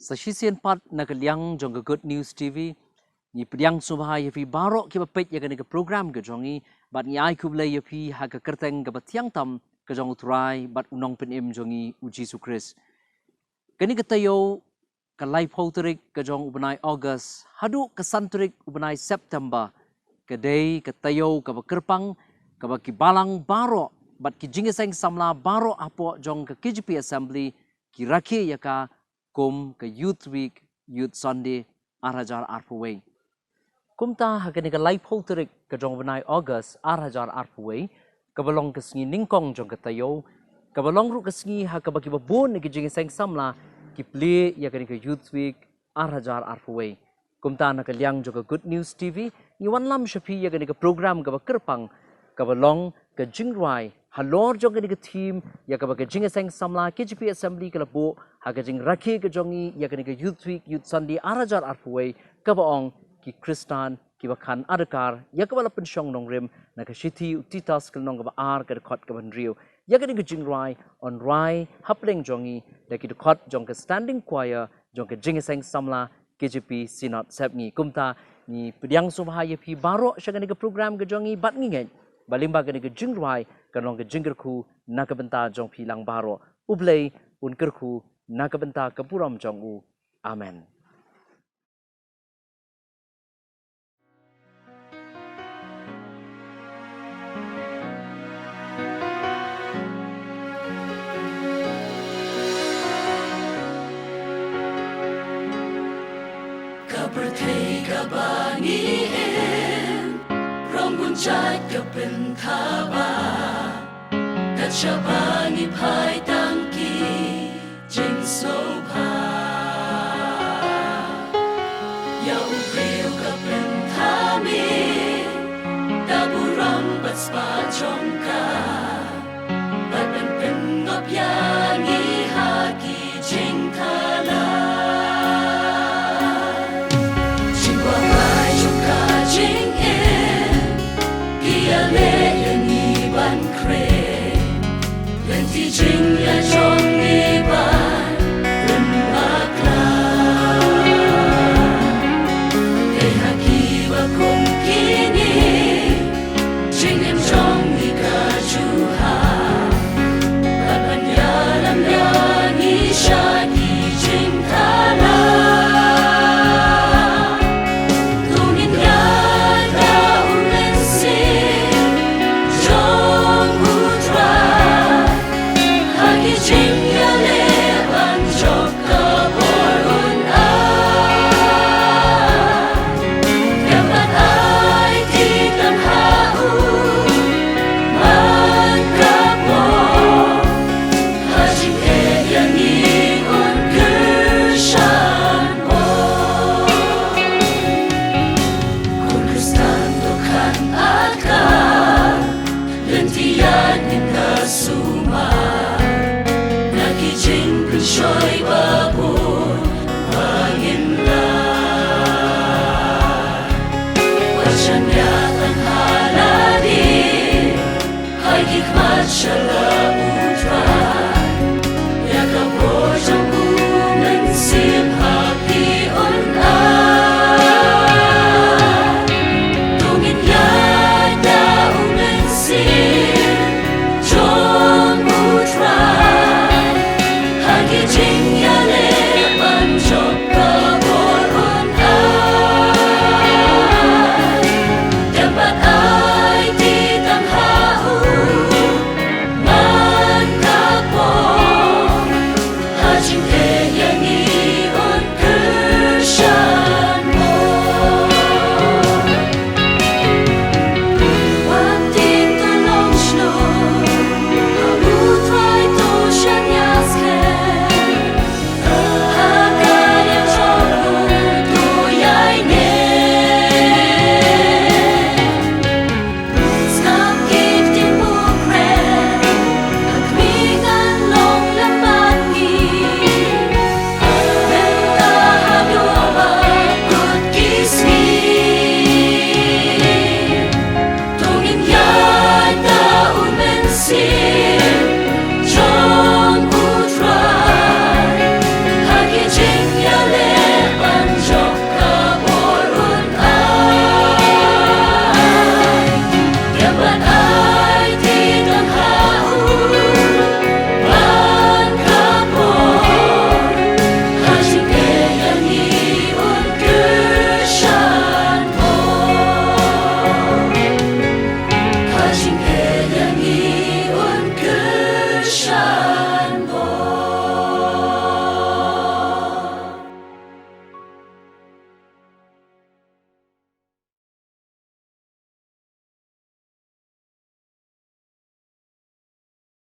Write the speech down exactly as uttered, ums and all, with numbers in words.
Sa shisien pat na ka liang jong ka Good News T V, ngi pdiang sngewbha ïa phi baroh kiba peit ïa kane ka program ka jong ngi, bad ngi ai khublei ïa phi ha ka kyrteng kaba thiang tam ka jong U Trai bad U Nongpynim jong ngi U Jisu Khrist. Kane ka taïew, ka laiphew tarik ka jong u bnai August haduh ka san tarik u bnai September, ka dei ka taïew kaba kyrpang, kaba ki balang baroh bad ki jingïaseng samla baroh hapoh jong ka K J P Assembly ki rakhe ïa ka kum ka Youth Week, Youth Sunday, ar hajar arphew wei. Kumta ha kane ka laiphew tarik ka jong u bnai August ar hajar arphew wei, kaba long ka sngi nyngkong jong ka taïew, kaba long ruh ka sngi ha kaba kiba bun na ki jingïaseng samla ki plie ïa kane ka Youth Week ar hajar arphew wei. Kumta na ka liang jong ka Good News T V, ngi wanlam sha phi ïa kane ka program kaba kyrpang, kaba long ka jingrwai halor jong kane ka theme, ïa kaba ka jingïaseng samla K J P Assembly ka la buh ha ka jingrakhe ka jong ngi ïa kane ka Youth Week, Youth Sunday ar hajar arphew wei, kaba ong ki Khristan kiba khan adkar, ïa kaba la pynshong nongrim na ka shithi u Titus ka lynnong kaba ar ka dkhot kaba hynriew. Ïa kane ka jingrwai yn rwai hapdeng jong ngi da ki dkhot jong ka Standing Choir jong ka jingïaseng samla K J P Synod Sepngi. Kumta ngi pdiang sngewbha ïa phi baroh sha kane ka program ka jong ngi bad ngi ngeit ba lyngba kane ka jingrwai kan long ka jingkyrkhu na ka bynta jong phi lang baroh. U Blei un kyrkhu na ka bynta ka burom jong u. Amen. Ka pyrthei kaba ngi im, rong bun jait ka pynthaba, kat shaba ngi phai tang ki jingsngewbha. Ïa u briew ka pynthame da burom bad spah jong ka, bad ban pynngop ïa ngi ha ki jingthala. Jingkwah jong ka jingim, ki ïaleh ïa ngi ban kren. Lynti jingïaid jong ngi ban pynbakla. Dei ha kiba kum kine, jingim jong ngi ka juh ha. Bad ban ïalam ïa ngi sha ki jingthala. To ngin ïaid da u Mynsiem jong u Trai. Ha ki jingïaleh ban jop ka bor un ai. Ïa ban ai ki tang ha u man ka bor. Ha jingeh ïa ngi un kyrshan bor. Khun Khristan to khan adkar. Lynti ïa ngin da sumar na ki jingpynshoi babun ba ngin lah. Wat shaniah tang ha lade, ha ki khmat sha la U Trai. Ïa ka bor jong u Mynsiem ha phi un ai. To ngin ïaid da u Mynsiem jong u Trai. Ha ki jingïaleh